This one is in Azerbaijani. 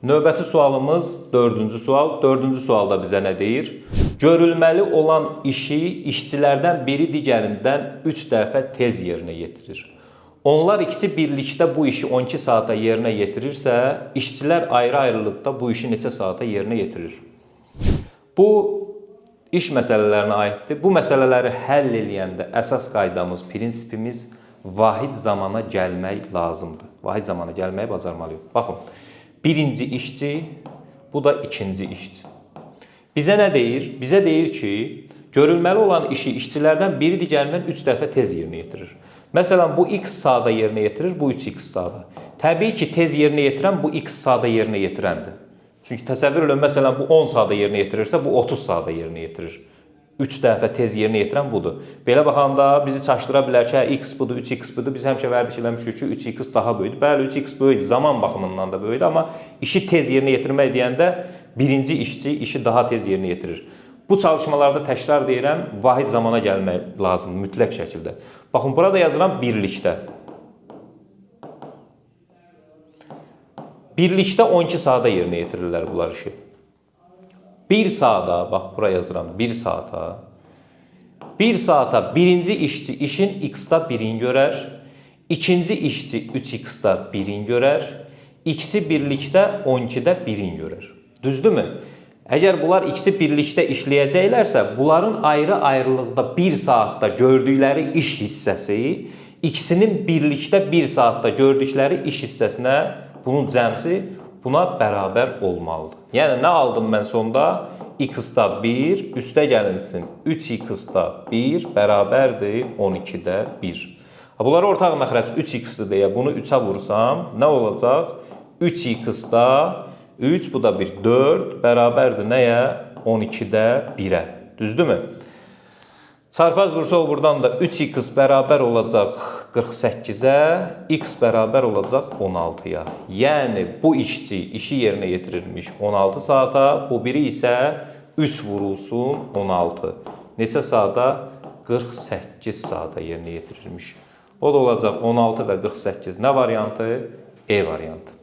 Növbəti sualımız 4-cü sual. 4-cü sualda bizə nə deyir? Görülməli olan işi işçilərdən biri digərindən 3 dəfə tez yerinə yetirir. Onlar ikisi birlikdə bu işi 12 saata yerinə yetirirsə, işçilər ayrı-ayrılıqda bu işi neçə saata yerinə yetirir? Bu iş məsələlərinə aiddir. Bu məsələləri həll eləyəndə əsas qaydamız, prinsipimiz vahid zamana gəlmək lazımdır. Vahid zamana gəlməyi bacarmalıyıq. Baxın, birinci işçi, bu da ikinci işçi. Bizə nə deyir? Bizə deyir ki, görülməli olan işi işçilərdən biri digərindən 3 dəfə tez yerinə yetirir. Məsələn, bu x saata yerinə yetirir, bu 3x saata. Təbii ki, tez yerinə yetirən bu x saata yerinə yetirəndir. Çünki təsəvvür eləyin, məsələn, bu 10 saata yerinə yetirirsə, bu 30 saata yerinə yetirir. 3 dəfə tez yerinə yetirən budur. Belə baxanda bizi çaşdıra bilər ki, hə, x budur, 3x budur. Biz həmişə vərdiş eləmişik ki, 3x daha böyükdür. Bəli, 3x böyükdür, zaman baxımından da böyükdür, amma işi tez yerinə yetirmək deyəndə birinci işçi işi daha tez yerinə yetirir. Bu çalışmalarda təkrar deyirəm, vahid zamana gəlmək lazımdır mütləq şəkildə. Baxın, burada yazıram birlikdə. Birlikdə 12 saata yerinə yetirirlər bunlar işi. 1 saata, bax bura yazıram, 1 saata. 1 saata birinci işçi işin x-da 1-in görər. İkinci işçi 3x-da 1-in görər. İkisi birlikdə 12-də 1-in görər. Düzdürmü? Əgər bunlar ikisi birlikdə işləyəcəklərsə, bunların ayrı-ayrılıqda 1 saatda gördükləri iş hissəsi ikisinin birlikdə 1 saatda gördükləri iş hissəsinə, bunun cəmsi buna bərabər olmalıdır. Yəni nə aldım mən sonda? X-da 1, üstə gəlinsin 3x-da 1 bərabərdir 12-də 1. Bunlara ortaq məxrəc 3x-dir deyə bunu 3-ə vursam nə olacaq? 3x-da 3, bu da bir 4 bərabərdir nəyə? 12-də 1-ə. Düzdürmü? Çarpaz vursaq buradan da 3x bərabər olacaq 48-ə, x bərabər olacaq 16-ya. Yəni bu işçi işi yerinə yetirirmiş 16 saata, bu biri isə 3 vurulsun 16. Neçə saata? 48 saata yerinə yetirirmiş. O da olacaq 16 və 48. Nə variantı? E variantı.